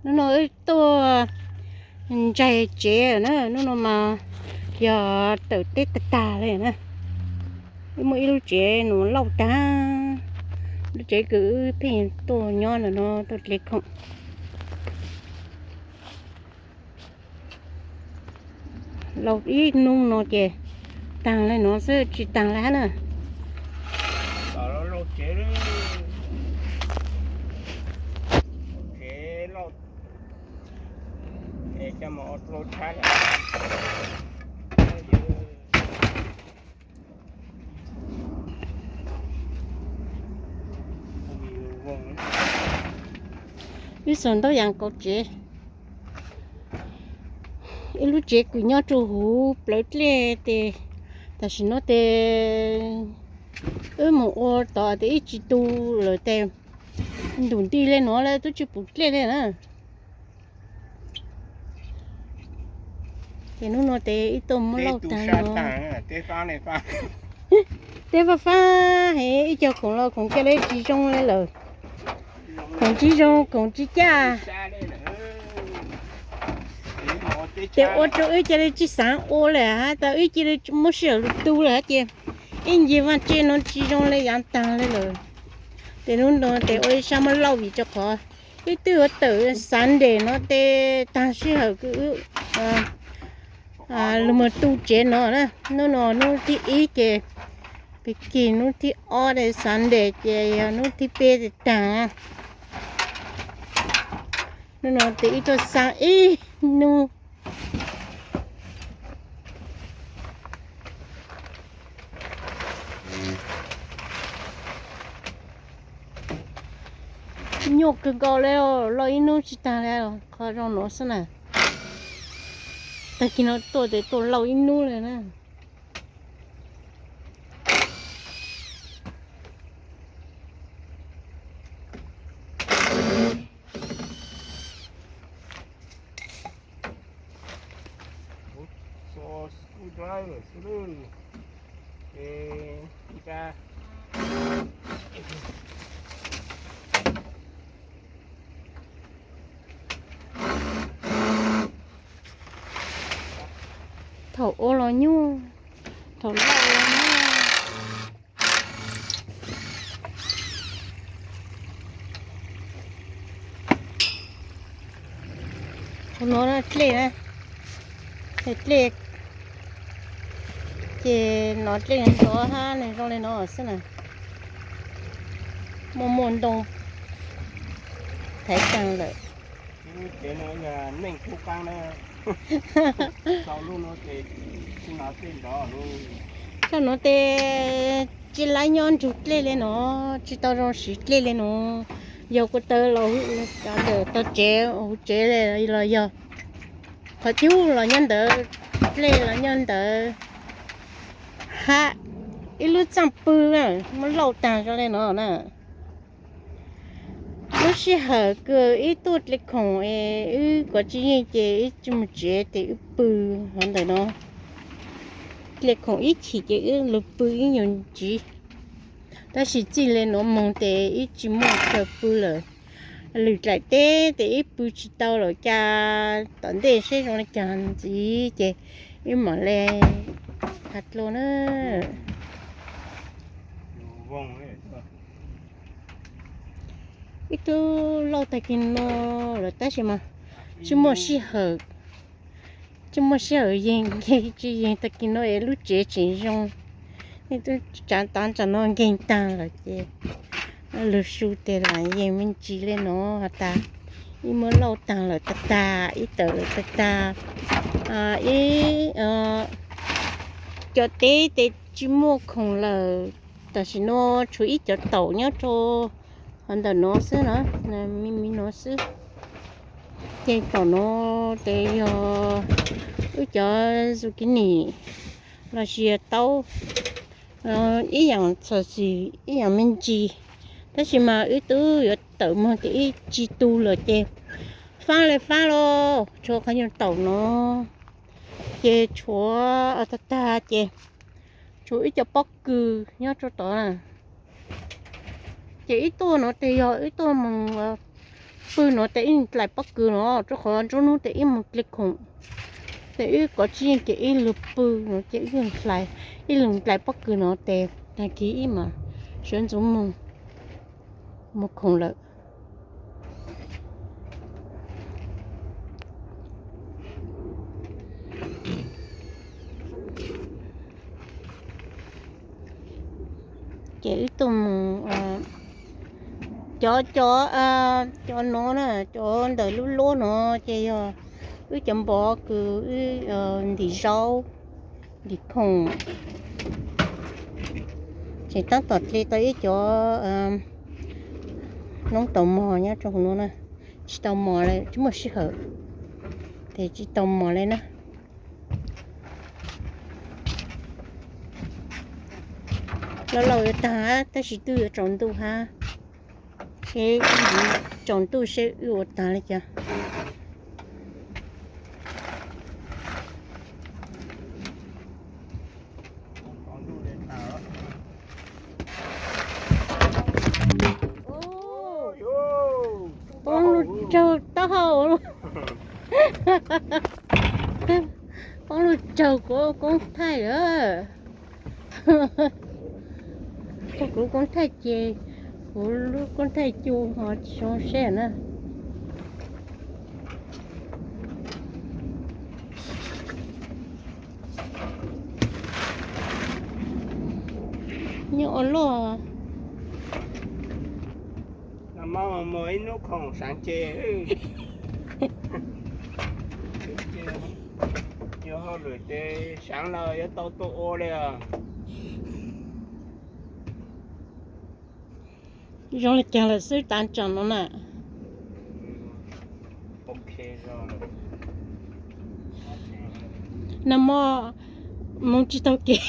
Hnub no wb tuaj ntsaig tsev na, hnub no mas yog tawm teb tag tag li na. Wb muaj ib lub tsev nws lauj tag, lub tsev kws wb pheej tuaj nyob ntawm no tuaj dle khoom. Lauj ib hnub no ces taag le nuav xwb tsis taag le hab na. Wb xuas ntaub yas nkaus tsev. Ib lub tsev kws nyob rua huv plawv dlej tes tam sim no tes wb moog ua tod tes ib tsis tu lawm tes ntum nti le nuav lawm twb tsis pum dlej le na. Ces hnub no tes ib tuaj muab lauj taag no. Teb fab fab heev, ib co khoom los khoom ca le tsis zoo le lawm. Khoom tsis zoo khoom tsis caj. Ces ua rau wb ca le tsis xaav ua le hab tas wb ca le muab sij hawm lug tu le hab ces ib ncig vaaj tse no tsis zoo le yaav taag le lawm. Ces hnub no tes ua ib sab muab lauj vim rau qhov ib tug yuav tawm Sunday no tes taag sij hawm kws wb lug moog tu tsev no na. Hnub no hnub thib ib ces pig kig, hnub thib ob tes Sunday ces yog hnub thib peb tes taag. Hnub no tes ib tuaj xaa ib hnub. Nyuaj kawg nkaus le, lauj ib hnub tsis taag le, qhov zoo nuav xwb na. Tag kis no tuaj tes tuaj lauj ib hnub le na. Thaum ua los nyuaj, thaum lauj los nyuaj. Ua no dlej na, dlej ces no dlej ntxov hab nws zoo li no xwb na. Muaj muaj ntoo thaiv taag lawm. Txoj nuav tes tsis lab nyob nrug dlej le nuav, tsis tau zoo siv dlej le nuav. Yog kuv taw los ntawm tog tsev huv tsev los yog qhov cub los nyob ntawd, dlej los nyob ntawd. Hab ib lub txaj pw muab lauj taag zoo le nuav na. Lub sij hawm kws wb tuaj dle khoom es wb kov tsis yeej ces wb tsis moog tsev tes wb pw hov ntawm no. Dle khoom ib chim ces wb lug pw ib nyuag ntsiv. Tab sis txij le nuav moog tes wb tsis muaj chaw pw lawm. Lwm dlaim teb tes wb pw tsis tau lawm, cas tom ntej seb zoo le caag ntxiv ces wb mam le has dlua na. Wb tub lauj tag kis no lawm tab sis mas tsis muaj sij hawm, tsis muaj sij hawm yeej, yeej tsis yeej tag kis no es lub tsev tseem zoo. Nej tub tsav tav tsam no nkeeg taag lawm ces lug su tes lam yeej me ntsis le nuav has tas ib muab lauj taag lawm tag tag, ib tawm lawm tag tag, ib cov teb tes tsis muaj khoom lawm. Tam sim no tshuav ib cov taum nyob rau hov ntawm no xwb na, me me no xwb. Ces taum no tes yog wb cov zucchini los sis yog taub, ib yaam txhom xim ib yaam me ntsis. Tab sis mas wb tub yuav tawm moog tes wb tsis tu lawm ces faab le faab los tshuav qhov nyuag taum no. Ces tshuav tag tag ces tshuav ib co pob kws nyob rau tod na. Ces wb tuaj no tes yog wb tuaj moog Pw no tes ib lub nplais pob kws no, rau qhov nruab hnub tes ib mus dle khoom, tes wb kov tsis yeej ces ib lug pw no ces ib lug nplais, ib lug nplais pob kws no tes tag kis ib mam sawv ntxuv mus, mus khoom lawm. Ces wb tuaj mus, cov, cov, cov no na, cov ntawm lub lub no ces yog wb cov npov kws wb ntim zaub, ntim khoom. Ces tab tom dle tau ib cov noob taus mos nyob rau hauv no na, tsis tau mos li, tsis muaj sij hawm, ces tsis tau mos li na. Los laus yuav tag hab, tab sis twb yuav tsaus ntuj hab, seb tsaus ntuj seb wb ua tag li cas. Poob lug raug taub hau, poob lug raug kuv koob thaij lawm. Kuv koob thaij ces kuv lub koob thaij cu ho tsis zoo seb na. Nyob ua luaj. Mus ib hnub khoom saav ces, yuav hauj lwm ces saav los yuav tau tuaj ua li os. Zoo li cas lawm xwb tav tsoom no na. Nag hmo mus tsis taug kev,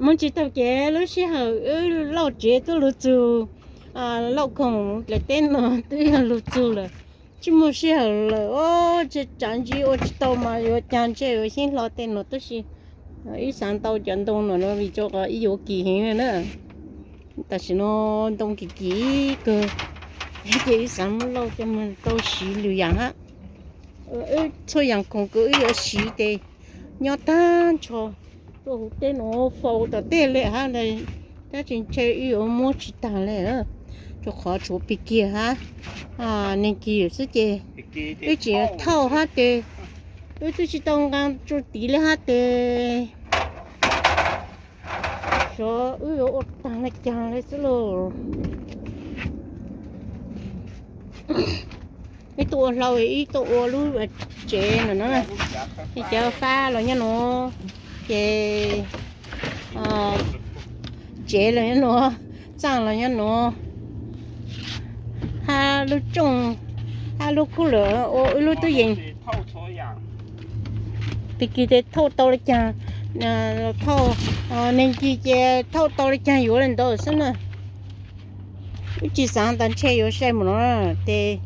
mus tsis taug kev lub sij hawm wb lauj tsev tuaj lug txug, lauj khoom dlaim teb no twb yog lug txug lawm, tsis muaj sij hawm lawm os. Tsav ntsis ua tsis tau mas yuav cas ntshe yuav xyeeb hlo tej no tab sis wb xaav ntau cov ntoo no vim rau qhov ib yuav kim heev na. Tam sim no ntoo kim kim kawg ces wb xaav muab lauj coj mus tau siv lwm yaam hab. Wb txhua yaam khoom kws wb yuav siv ces nyob taag nrho tuaj huv teb no, faus tom tej le hab, tab sis ntshe wb yuav muab tsis taag le, rau qhov tshuav pig kig hab neeg kig xwb ces wb tseem thauj hab ces wb twb tsis tau nqaa tsu tiv le hab ces xyov wb yuav ua taag le caag le xwb lauj. Ib tug ua hlau, ib tug ua lub tsev no na. Ces cov fab los nyob nuav, ces tsev los nyob nuav, txaaj los nyob nuav, hab lub rooj, hab lub kub lawm ua wb lub tub yees. Tag kis ces thauj tau le caag, thauj, neeg kis ces thauj tau le caag yuav le ntawd xwb na. Wb tsis xaav tas ntshe yuav sai mus no ces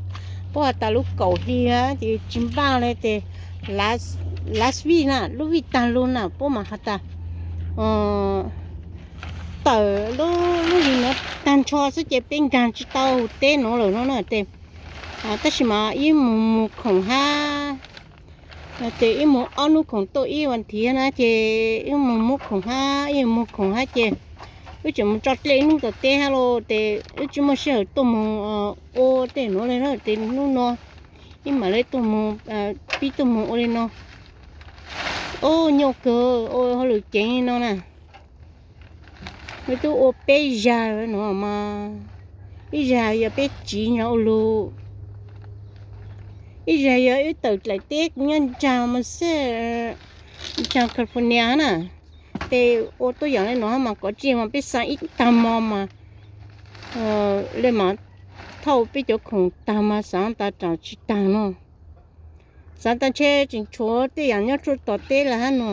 puab has tas lub kaum hli ces tsis npaj le ces last week na, lub vij taag lug na puab mam has tas tawm lub hli nuav taag nrho xwb ces peb nkaag tsis tau huv teb nuav lawm no na ces tab sis mas ib mus mus khoom hab ces ib mus ob nub khoom tuaj ib vas thiv na ces ib mus muab khoom hab ib mus khoom hab ces wb tseem mus tso dlej ib nub tom teb hab los ces wb tsis muaj sij hawm tuaj mus ua tej nuav le na ces hnub no ib mam le tuaj mus pib tuaj mus ua li no. Ub, nyuaj kawg ua hauj lwm ceev li no na. Wb twb ua peb zag no mas, ib zag yog peb tsiv nyob ua lug, ib zag yog wb tawm dlaim teb kuv nyob nraag mas xwb, nraag California na. Ces ua tuaj yaam le no mas kov tsis mas peb xaav ib tag mo mas le mas thauj peb cov khoom tag mas xaav tas raam tsis tag no. Xaav tas ntshe tseem tshuav tej yaam nyob rua tom teb lawm hab no.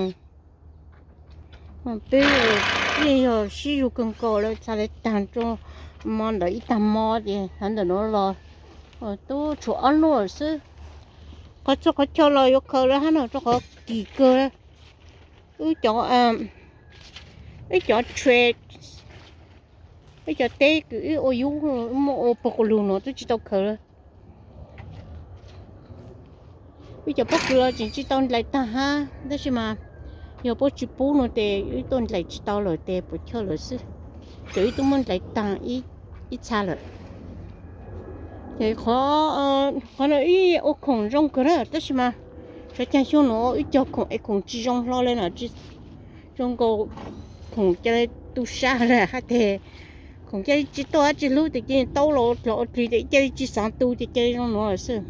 Peb yeej yog sib zug kawg nkaus lawm txhad le taag rua mo ntawm ib tag mo ces hab ntawm nuav los tub tshuav ob nub lawm xwb. Qhov txhua qhov chaw los yuav khaws lawm hab no rua qhov kim kawg. Wb cov, wb cov tre Wb cov teb kws wb ua yub, muaj ua puag quas lug no twb tsis tau khaws lawm. Wb cov pob kws los tseem tsis tau nplais taag hab, tab sis mas yog puab tsis pub no tes wb tuaj nplais tsis tau lawm tes puas chawj lawm xwb. Ces wb twb muab nplais taag ib txha lawm. Ces qhov, qhov no wb ua khoom zoo kawg na, tab sis mas xyov caag xyoo no wb cog khoom es khoom tsis zoo hlo le na, tsis zoo nkaus khoom ca le tu sab le hab tes khoom ca le tsis tuaj dlaab tsi hlub tes cia li tau los dlog ua dlig tes ca le tsis xaav tu tes ca le zoo nuav xwb.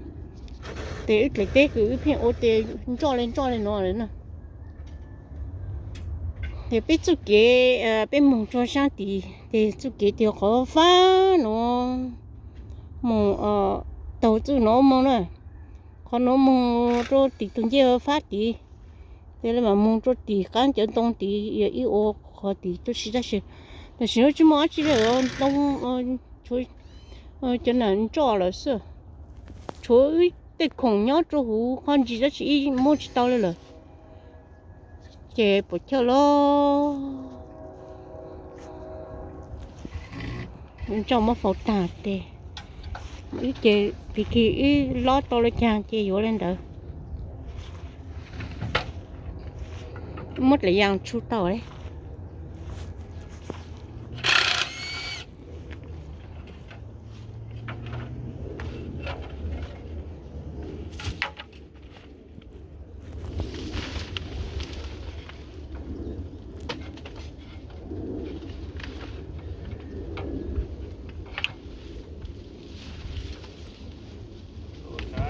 Tes wb dlaim teb kws wb pheej ua tes ntsoj le ntsoj le nuav lawm na. Tes peb txuj kev, peb moog rua saab tid tes txuj kev tes qhov faab nuav moog taug txuj nuav moog na. Qhov nuav moog rua tim tug ncej faab tid, tes le maam moog rua tim qaab cawv ntoo tid, yog ib ua qhov tid tuab si tab sis tam sim no tsis muaj dlaab tsi le, ntoo tshuav cov nam ntsoj lawm xwb. Tshuav wb tej khoom nyob rua huv qhov ntsis tab sis wb muab tsis tau le lawm. Ces puas chawj lawm. Ntsoj muab faus taag tes, ces pig kig wb lob tau le caag ces yuav le ntawd. Muab dlaim yaas tshu tau le.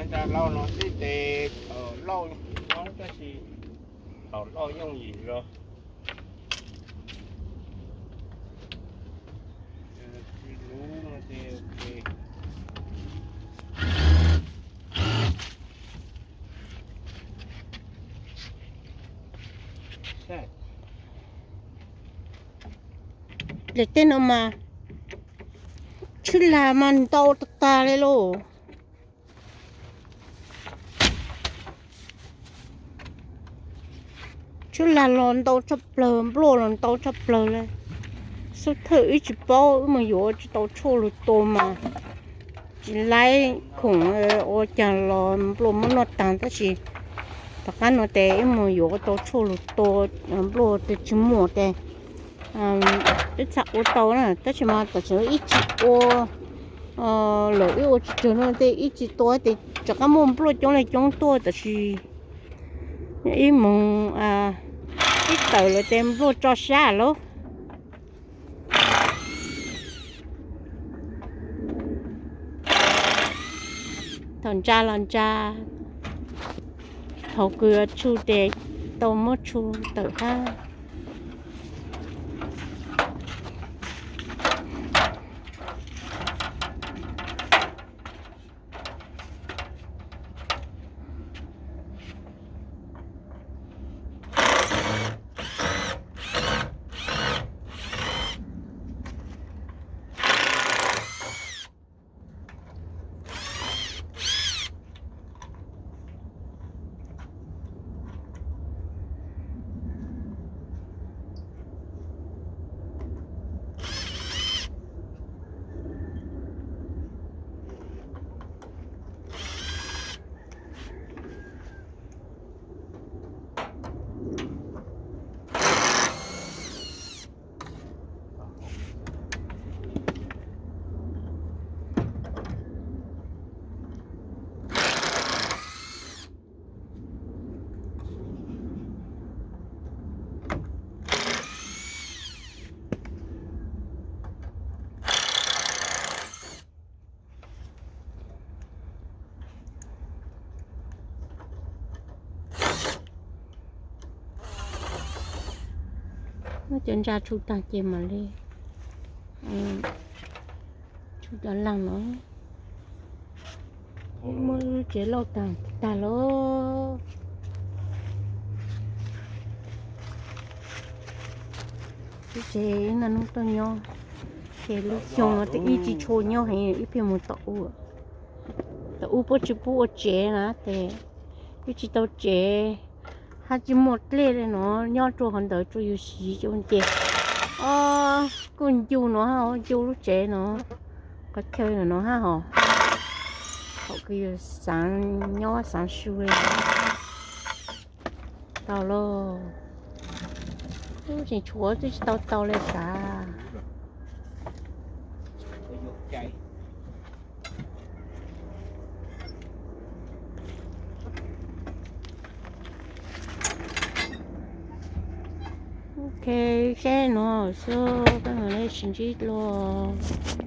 Nrag lauj no xwb tes thaum lauj nyob tab sis thaum lauj yooj yim zog. Tsis luv no ces ok. Dlaim teb no mas tshwb lag mas ntau tag tag le lauj. Tshwb lag los ntau tshaj plawg, npluaj los ntau tshaj plawg le. Xub thawj wb tsis paub, wb mus yuav tsis tau tshuaj lug tua mas tsis laib khoom ua caag los npluaj muab noj taag, tab sis tom qaab nuav tes wb mus yuav tau tshuaj lug tua, npluaj tes tsis muaj tes wb txhaj ua tau na, tab sis mas tam sim no wb tsis ua lawm, wb ua tsis tsawg no tes wb tsis tua tes rov qab muaj npluaj coob le coob tuaj, tab sis wb moog ib tawm lawm tes npluaj tso sab lauj. Thaum ntsa los ntsa, thaum kws tshu tes tau muab tshu tawm hab. Muab cov ntsa tshu taag ces mam li tshu cov laag no. Muab lub tsev lauj taag taag lawm. Lub tsev naj nub tuaj nyob, ces lub xyoo no tes ib tsis tshua nyob heev, ib pliag mus tom u. Tom u puab tsis pub ua tsev na tes wb tsis tau tsev, hab tsis muaj dlej le no, nyob rua qhov ntawd rua yus siv rua nce. Kuj ncu no hab, ncu lub tsev no, qhov chaw no hab hos. Thaum kws yus xaav nyob xaav su li. Tau lauj. Tseem tshuav twb tsis tau tau li sav. Ok, saib no xwb, koj mus sib ntsib dlua.